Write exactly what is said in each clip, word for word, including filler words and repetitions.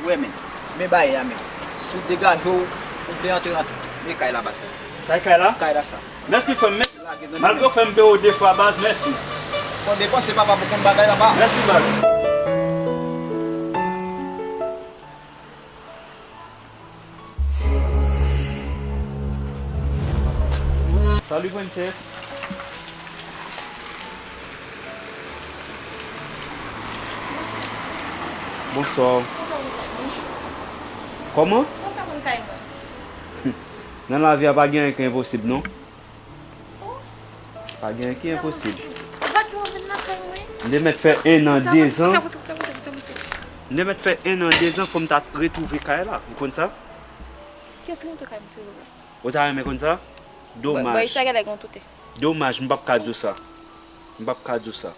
Wè men, men bagay la men. Si w degaje w, ou vle antre, antre. Men kay la bat. Sa e kay la? Kay la sa. Mèsi frè m, mèsi. Lage nan men. Malgre w fè m peye w de fwa baz, mèsi. Fò depanse papa pou konn bagay papa. Mèsi baz. Salut princess. Bonswa. Kòman? Nan lavi a pa gen anyen ki enposib non. Pa gen anyen ki enposib. M te mèt fè en an, de zan. M te mèt fè en an, de zan fò m ta retwouve kay la. Ou konn sa? Kiyès ki monte kay mwen silvouplè? Ou ta renmen konn sa? Domaj. Bò, bò, sa genlè gon toute. Domaj, m p ap ka di w sa. M p ap ka di w sa.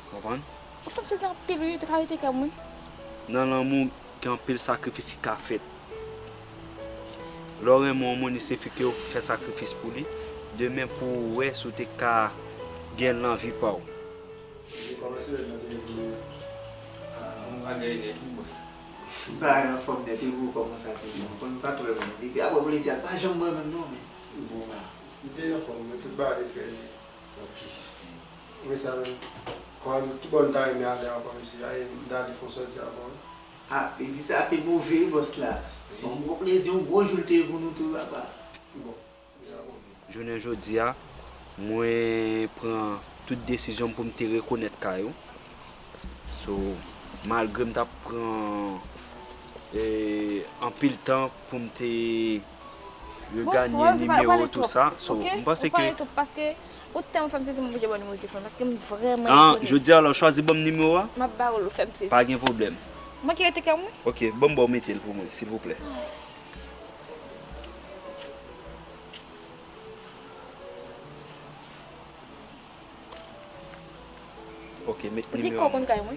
Konprann? Ou fè m sezi anpil wi, ou te ka rete kè m wi. Nan lanmou, gen anpil sakrifis ki ka fèt. Lè w renmen yon moun, il sifi ke w fè sakrifis pou li. Demen pou w wè si w te ka gen lanvi pa w. Li kòmanse wè nan telefòn nan. Ah, yon bagay nèt wi bòs. M pa anfòm nèt wi pou w kòmanse ak li. Ou konn m pa t wè menm. Epi apre plezi a, l pa janm wè menm non men. Bon, m te anfòm, men tout bagay te fè byen. Ok. Men sa menm. Kòman, ki bò n ta renmen ale ankò mesye? Ay, m ta di fon sòti ankò wi. Ah, plezi sa te move wi bòs la. Yon gwo plezi, yon gwo jou l te ye pou nou tou papa. Bon. Jounen jodi a, mwen pran tout desizyon m pou m te rekonèt kay ou. So, malgre m t ap pran, eh, anpil tan pou m te reganye nimewo tou sa. So, m panse ke paske ou tèlman fè m sezi, mwen oblije ba w nimewo telefòn paske m vrèman etone. Jodi a la, ou chwazi ban m nimewo a? M ap ba w l, ou fè m sezi. Pa gen pwoblèm. Mwen ki rete kè mwen? Ok, ban m ba w mete l pou mwen, silvouplè. Ok, met nimewo a. Ou te konn kay mwen?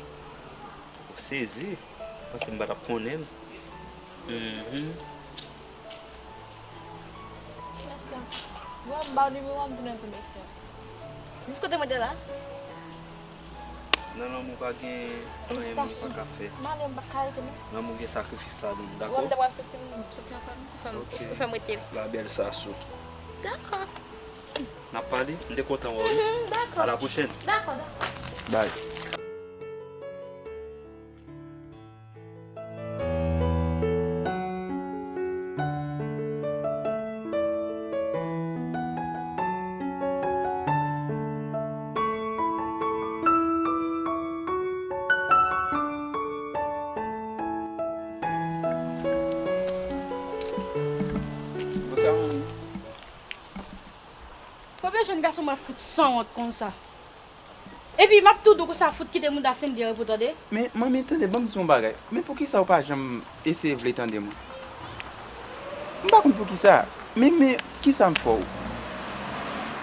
Ou sezi. Paske m pa t ap konnen l. Mhm. Mèsi. Bon, m ba w nimewo a, m tounen di w mèsi. Jis kote mwen te la? Nan lanmou pa gen anyen moun pa ka fè. M ale, m pa ka rete non. Lanmou gen sakrifis ladan l, dakò? Wè m ta pral soti, m soti ankò non. Ou fè m, ou fè m rete. La belle Sassou. Dakò. N ap pale, m te kontan wè w wi. Mhm, dakò. À la prochaine. Dakò, dakò. Bye. Bonswa manmi. Konbyen jèn gason mwen fout sanwont konsa? Epi m ap tou di w konsa, fout kite mouda Sendy an repo tande. Men manmi, tande, ban m di w yon bagay. Men poukisa w pa janm eseye vle tande mwen? M pa konn poukisa. Men, men, kisa m fè w?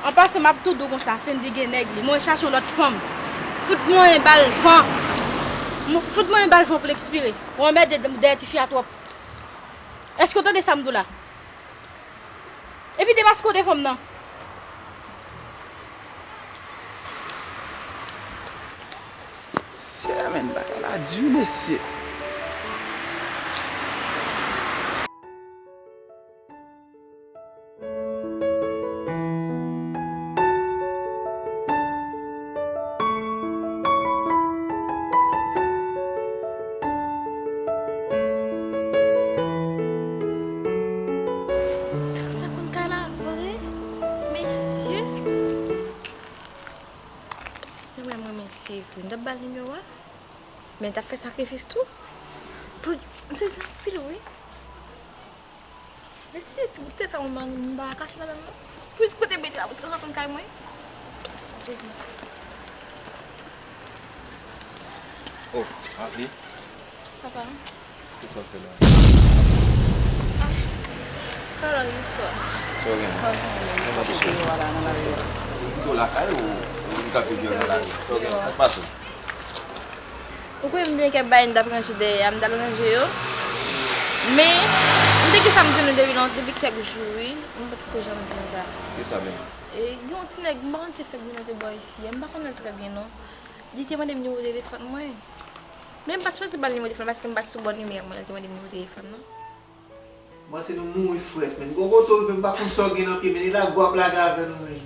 An pasan, m ap tou di w konsa, Sendy gen nèg li. Mwen chache yon lòt fanm. Fout mwen ba l van. Fout mwen ba l van pou l ekspire. Ou anmède dèyè tifi a twòp. Èske w tande sa m di w la? Epi demaske w devan m nan. Sè, men bagay la di mesye. Sa konn kay la vre, mesye. Mwen menm, mwen menm, se vre. M t ap ba l nimewo a. Men l t ap fè sakrifis tou. Pou, m sezi anpil, wi. Men si se ti bout tè sa mwen pa, m pa ka kache ladan l non. Pou kote mete la, pou sa konn kay mwen. M sezi. Oh, Afli. Papa. Kisa w ap fè la? Ah. Sa la, Wilson. Sa w gen? Kòman w ye? Kòman w ye? Ou pito lakay ou, ou li ka pi byen nan lari? Sa w gen? Sa k pase w? Ou kwè m te gen kèk bagay m t ap ranje dèyè a, m t al ranje yo. Men, m te gen sa m jwenn depi lon-, depi kèk jou, wi. M pa t ko janm jwenn sa. Kisa menm? E, gen yon ti nèg, m pa konn se fèk vin nan te bò isi a, m pa konnen l trè byen, non. Li te mande m nimewo telefòn mwen. Men m pa t chwazi ba l nimewo telefòn paske m pa t sou bòn limyè mwen lè l te mande m nimewo telefòn nan. Mwen se nou mouri frèt, men gon kote w rive m pa konn sa w gen nan pye, men e la gou ap lage avè nou, men.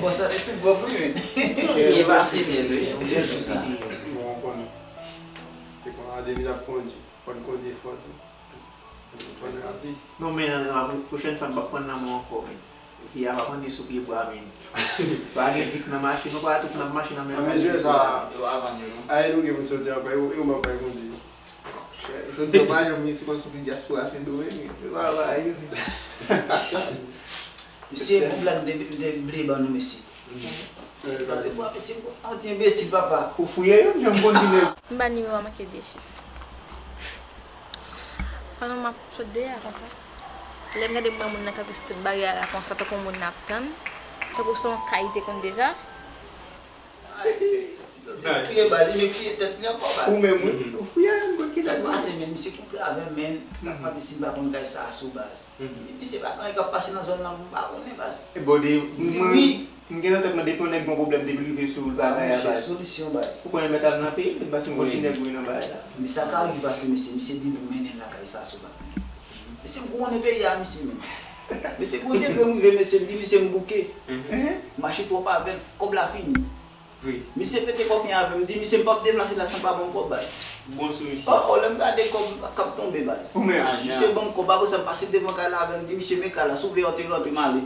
Bon, sa se tout bon pou li, men. E pa se byen, wi. Se byen, wi. Bon, w konnen. Se kon a depi l ap kondi. Fò n kondi fò tou. Fò n rapi. Non, men, nan, nan, pwochèn fwa, m p ap pran nan men w ankò, men. Fi a pa mande sou pye bwa, men. Pa gen vit nan machin, nou pa tout nan machin nan men. An, men jwè sa. Yo pa vann yo, non. Aye, nou gen pou n soti ankò, e ou, e ou m ap bay kondi. Jodi a pa yon misye konn soti dyaspora Sendomeng. Yo pa bay yo. Misye, yon blag de, de ble ban nou, mesye. Misye, pa de fwa, misye, yon ti enbesil, papa. Ou fouye yo, jan m konn di nèg. M ba nimewo a manke de chif. Pandan m ap sot deyò a konsa, lè m gade m wè moun nan kanpe sou tout baryè a la konsa, tankou moun nan ap tann, tankou se yon ka li te konn deja. Se kriye baz, li men kriye tèt li ankò baz. Ou menm, wi. Ou fouye, m konn ki sa k pase, men misye kontre avè m, men, m pa konn si m pa konn kay sa a sou baz. Epi se pa gen anyen k ap pase nan zòn nan, m pa konnen baz. E bode, m di wi. M gen nan tèt mwen depi yon nèg gon pwoblèm depi l rive sou bagay a baz. Solisyon baz. Ou konnen mèt al nan peyi, men baz m konn ki nèg wi nan bagay la. Men sa ka rive pase mesye, misye di pou mennen l lakay sa sou baz. Mesye m konnen peyi a mesye menm. Mesye gon degre m rive mesye m di misye m bouke. M mache twòp avè l, kòb la fini. Misye pete kòb li avè m, m di misye m p ap deplase la san pa ban m kòb baz. Bon sou misye. Oh, oh, lè m gade kòb k ap tonbe baz. Misye ban m kòb, apre sa m pase devan kay la avè l, m di misye men kay la, si w vle antre, antre m ale.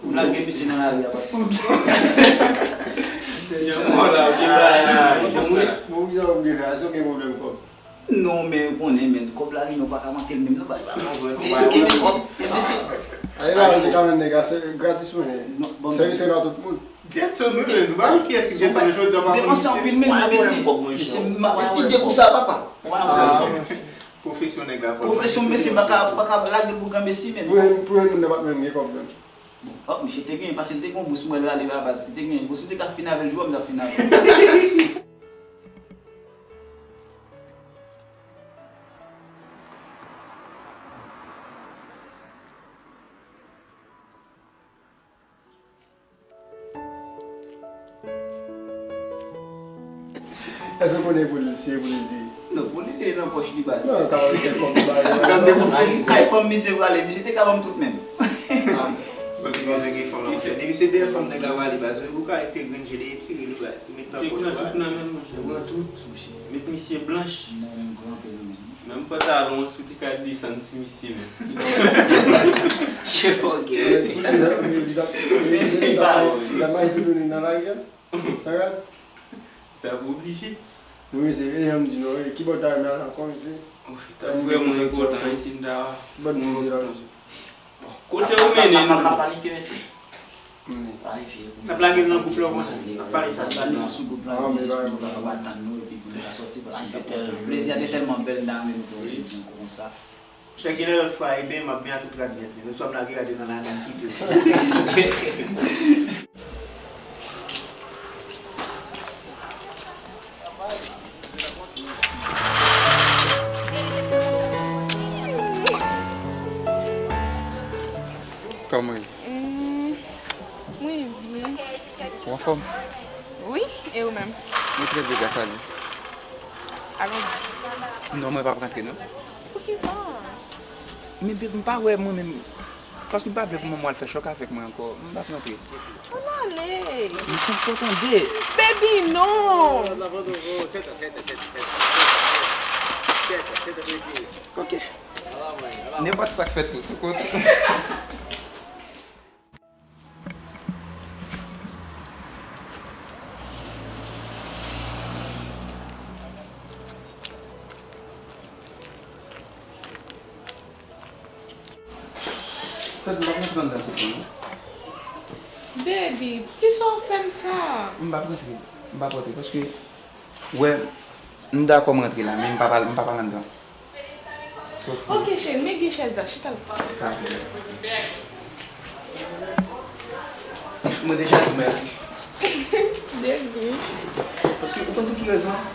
M lage misye nan lari a, patwon. Jan mò la, ou gen bagay la, jan sa. Bon, kisa w gen la, si w gen pwoblèm kòb? Non, men ou konnen, men kòb la li menm ou pa ka manke l menm non, baz. E, e, e, mesye, e, mesye. Aye la, ou te ka vin nèg a, se gratis mwen. Sèvis se nan tout moun. Jetson, wi, men, nou pa konn kiyès ki Jetson, men jodi a pa konn misye. Depanse anpil, men, m ap di, m ap etidye pou sa, papa. Pwofesyon nèg la fò. Pwofesyon mesye pa ka, pa ka lage l pou granmesi, men. Pou yon, pou yon moun nan pa t menm gen kòb menm. Bon, oh, misye te gen, paske l te gen yon bous mwen l rale la baz. Si te gen yon bous, m te ka fin avè l, jou a m t ap fin avè l. Èske w konnen pou li, se pou li l te ye? Non, pou li te ye nan pòch li baz. Non, ta wè kèk kòb li bay. Gade pou se kay fanm misye prale, misye te ka ban m tout menm. Ah, bon, se konsa gen fanm nan, monchè. Depi se dèyè fanm nèg la prale baz, ou ka retire grenn je li, retire li baz. Ou met nan pòch ou baz. Te pran tout nan men l, monchè. Pran tout, monchè. Met misye blanch. Nan menm gran pè nan men. Menm pantalon an sou te ka desann sou misye menm. Chèf ògè. Li t ap mache tounen nan lari a. Sa rad. T ap oblije. Wi, se, e jan m di nou, e, kibòd ta renmen al ankò, mesye? T ap vrèman enpòtan, wi, si n ta. Kibòd mize la. Kote ou mennen nou? Pa, pa, pa, pa, pa, pa, pa, pa, pa, pa, pa, pa, N ap lage l nan gwoup la, w konnen. N ap pale sa. N ap lage l sou gwoup la, epi se pou nou kapab atann nou, epi pou nou ka sòti, paske se tèl, plezi a te tèlman bèl, n ta renmen nou te wè nou konsa. Chak gen lè lòt fwa, e ben, m ap byen ak tout rad nèt, men oswa m lage rad yo nan lari, m kite l. Kòman ye? Hmm, mwen byen. Ou anfòm? Wi, e ou menm? Mwen trè byen, gras a Dye. Alon. Non, mwen p ap rantre, non. Poukisa? Men baby, m pa wè mwen menm. Paske m pa vle pou manman w al fè chòk avèk mwen ankò. M p ap rantre. Ann ale. M santi w tande. Baby, non! Ok. Nenpòt sa k fèt tou, sou kont. Sèt, m p ap rantre anndan tout non. Baby, poukisa w fè m sa? M p ap rantre, m p ap rantre, paske, wè, m dakò m rantre la, men m p ap al, m p ap al anndan. Ok, cheri, men gen chèz la, chita la. Mwen deja di mèsi. De rien. Paske ou konn pou ki rezon?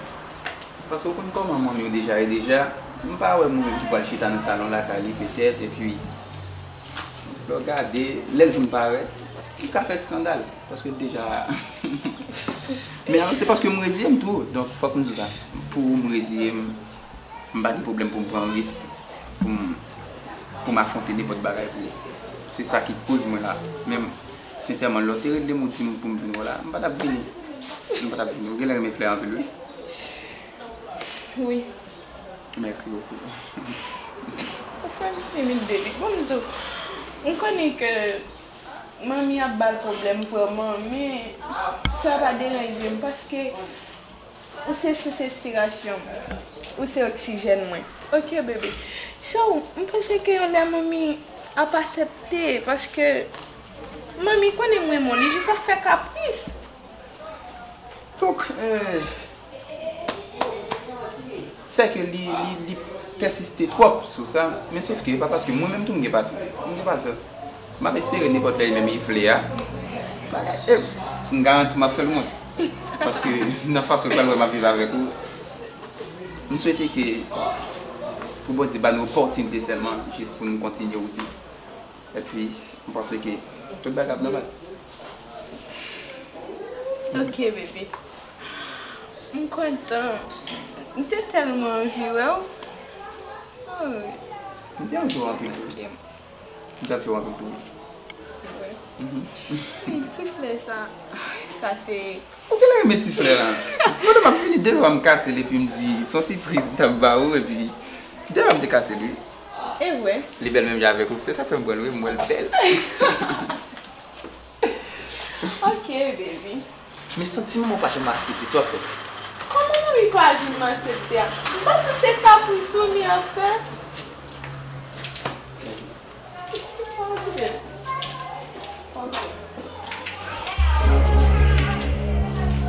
Paske ou konn kòman manmi w deja ye deja. M pa wè moun ki pral chita nan salon lakay li petèt, epi lè w gade, lè l vin parèt, li ka fè eskandal. Paske deja. Men se paske m reziye m tou, donk fòk m di w sa. M Pou m reziye m, m pa gen pwoblèm pou m pran risk, pou m, pou m afwonte nenpòt bagay pou ou. Se sa ki koz mwen la. Men, sensèman, lè w te rele m ou di m pou m vin wè w la, m pa t ap vini. M pa t ap vini. Ou genlè renmen flè anpil, wi. Wi. Mèsi bokou. Ou fè m timid, baby. Bon, m di w, m konnen ke manmi ap ba l pwoblèm vrèman, men sa pa deranje m paske ou se sous enspirasyon m. Ou se oksijèn mwen. Ok, baby. So, m panse ke yon lè manmi ap aksepte, paske manmi konnen m renmen w, li jis ap fè kapris. Donk, euh, sèke li, li, li pèsiste twòp sou sa, men sòf ke e pa paske mwen menm tou m gen pasyans. M gen pasyans. M ap espere nenpòt lè li menm li vle a. Bagay, e, m garanti w m ap fè l wont. Paske nan fason l pral wè m ap viv avèk ou, m swete ke pou Bondye ba nou opòtinite sèlman, jis pou nou kontinye wout nou. Epi, m panse ke tout bagay ap nòmal. Ok, bebe. M kontan. M te tèlman anvi wè w. Oh. M te anvi w anpil tou. Ok. M t ap fè w anpil tou. Wi. Mhm. Ti flè sa, sa se Ou genlè renmen ti flè la. Pandan m ap vini devan m kase l epi m di, se yon sipriz m t ap ba ou, epi devan m te kase l, wi. E vre? Li bèl menm jan avèk ou, se sa k fè m pran l, wi, m wè l bèl. Ok, baby. Men santiman mwen pa janm aksepte, sa w ap fè? Kòman manmi pa janm aksepte a? M pa di w se kapris manmi ap fè?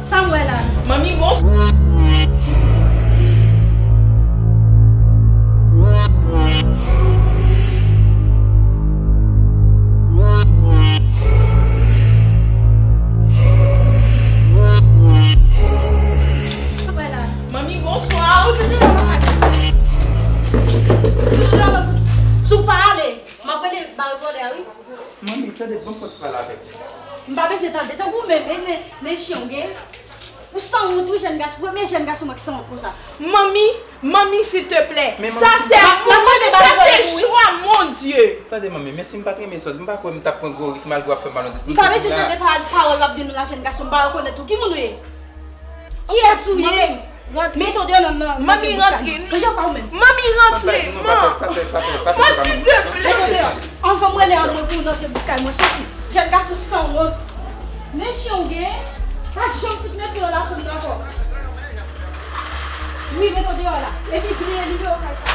Sa m wè la? Manmi, bon. Sa m wè la? Manmi, bonswa. Ou te devan mwen. Si w pa ale, m ap rele ba revòlè a, wi. Manmi, tande, ban m fè yon ti pale avèk ou. M pa bezwen tande. Tankou w menm, e, men, men chen w gen. Ou sanwont, wi, jèn gason. Premye jèn gason mwen ki sanwont konsa. Manmi, manmi, silteplè. Men sa manmi, se, m ap, m ap mande ba revòlè pou ou, wi. Sa se chwa, mon Dieu. Tande, manmi, men si m pa t renmen sa, m pa kwè m t ap pran gwo risk malgre w ap fè m mal nan tèt. M pa bezwen tande pa, pawòl w ap di nou la, jèn gason, m pa rekonèt ou. Ki moun ou ye? Kiyès ou ye? Mete w deyò nan, nan, nan Facebook sa. Manmi, rantre. Manje pa ou menm. Manmi, rantre, man. Man, silteplè. Mete w deyò. Anvan m rele anmwe pou w nan Facebook kay mwen, soti. Jèn gason sanwont. Men chen w gen, pa janm fout mete w nan lakou m nan ankò. Wi, mete w deyò la. Epi bliye nimewo kay sa.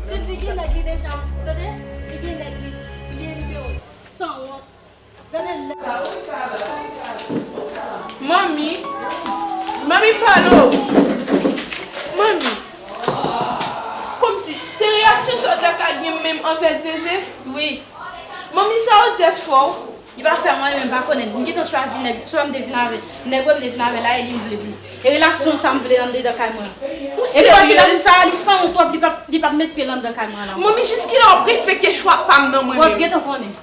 Se li gen nèg li deja, tande? Li gen nèg li. Bliye nimewo l. Sanwont. Manmi, manmi, pale w. Manmi, kòmsi se reyaksyon sa w ta ka gen menm anvè Zeze? Wi. Manmi, sa Odyès fè w? Li pa fè m anyen, men m pa konnen. M gentan chwazi nèg, swa m te vin avè nèg, wi, m te vin avè l la, e li m vle pou li. E relasyon sa m vle anndedan kay mwen an. Ou serye? E li pa ti gason sa, li sanwont twòp, li p ap, li p ap met pye l anndan kay mwen an la. Manmi, jiskilè w ap respekte chwa pa m nan mwen menm? W ap gentan konnen.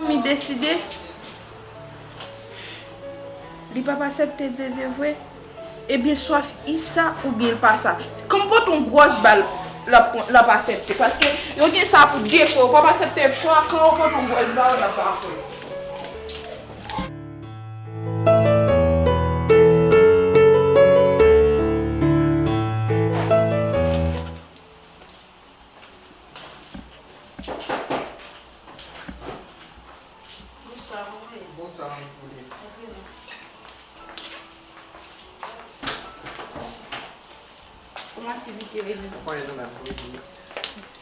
Mi deside li p ap aksepte Zeze vre. Ebyen, swa i sa oubyen l pa sa. Kan m pote yon gwòs bal, l ap, l ap aksepte. Paske yo gen sa pou defo. Yo p ap aksepte chwa kan yo pote yon gwòs bal, l ap ba fè. Bonswa, kòman w ye? Bonswa, mwen koule. Antre non. Kòman aktivite yo ye menm? Mwen konnen nou menm, kouri sou. Ok.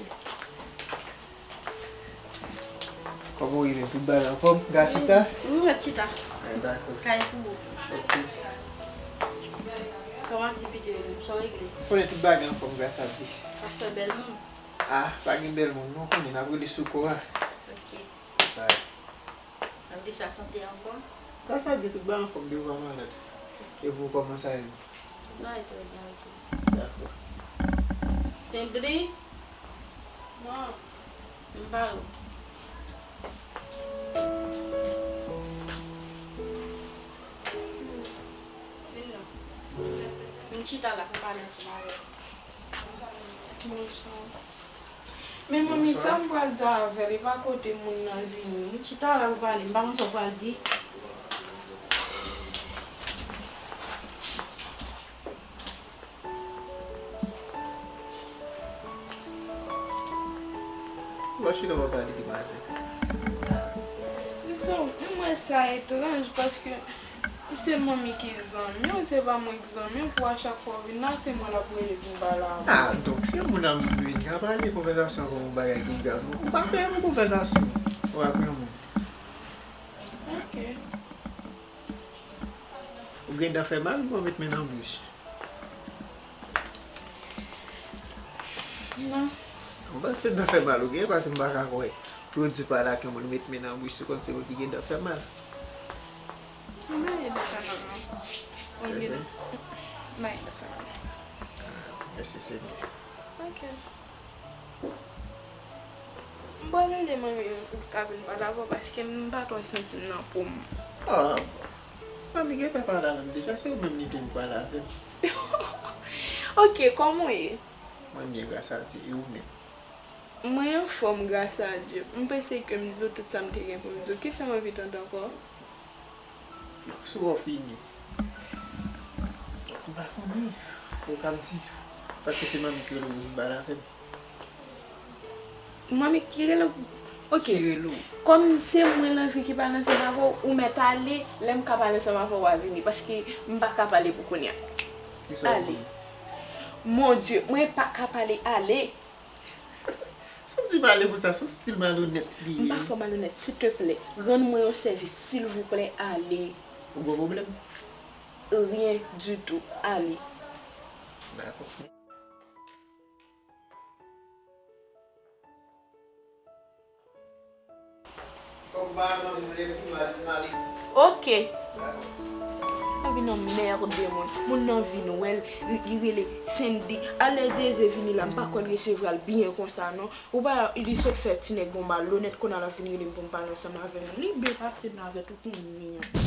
Kòman w ye menm? Tout bagay anfòm? Gad chita? Wi, mèt chita. Ah, dakò. Kay pou ou. Ok. Kòman aktivite yo menm? Sa w regle? Konnen tout bagay anfòm, gras a Dye. Sa fè bèl moun. Ah, pa gen bèl moun non, konnen n ap rele sou kò a. Ok. Sa. Sa vle di sa, sante a anfòm? Gras a Dye, tout bagay anfòm, depi w pa malad. E pou w, kòman sa ye? Tout bagay trè byen avèk Jezi. Dakò. Sendri? Non. M pale w. Chita la pou m pale ansanm avè l. Bonswa. Men manmi, sa m pral di avè l, e pa kote moun nan vini. M chita la pou pale, m pa konn sa w pral di. Ou pa chita w pa pale demwazèl. Lizou, m wè sa etranj paske se manmi ki zanmi w, se pa mwen ki zanmi w, pou a chak fwa w vin la, se mwen l ap rele vin pale avè w. Ah, donk se moun nan m vin ka pale konvèsasyon kòm yon bagay ki grav. Non, ou pa fè yon konvèsasyon ou ak yon moun. Ok. Ou gen dan fè mal, ou met men nan bouch. Non. Ou panse dan fè mal ou gen, paske m pa ka kwè. Pou yo di w pale ak yon moun, met men nan bouch, se kòmsi ou te gen dan fè mal. M pa gen dan fè mal, non. Ou gen dan. M pa gen dan fè mal. Mèsi Senyè. Ok. M pral rele manmi pou l ka vin pale avè w paske m pa twò santi m nan po m. Ah, manmi gentan pale avè m deja, se ou menm li vin pale avè m. Ok, kòman w ye? Mwen byen, gras a Dye, e ou menm? Mwen anfòm, gras a Dye. M panse ke m di w tout sa m te gen pou m di w. Kisa w anvi tande ankò? Sou w fini. M pa konnen. Ou ka m di. Paske se manmi ki rele w vin pale avè m. Manmi ki rele w? Ok. Ki rele w? Kòm se mwen l anvi ki pale ansanm avè w, ou mèt ale, lè m ka pale ansanm avè w, w a vini. Paske m pa ka pale pou kounye a. Kisa w vle? Ale. Mon Dye, mwen pa ka pale, ale. Sa w di pale konsa, se yon stil malonèt li ye. M pa fè w malonèt, silteplè, rann mwen yon sèvis, silvouplè, ale. Ou gen pwoblèm? Rien du tout, ale. Dakò. Ok. Sa vin yon mède moun. Moun nan vin wè l, li, li rele Sandy. Alè Dezye vini la, m pa kwè l resevwa l byen konsa non. Ou pa, li sot fè ti nèg bon malonèt, kounye a l ap vin rele m pou m pale ansanm avè l. Li byen pase m avè tout moun li an.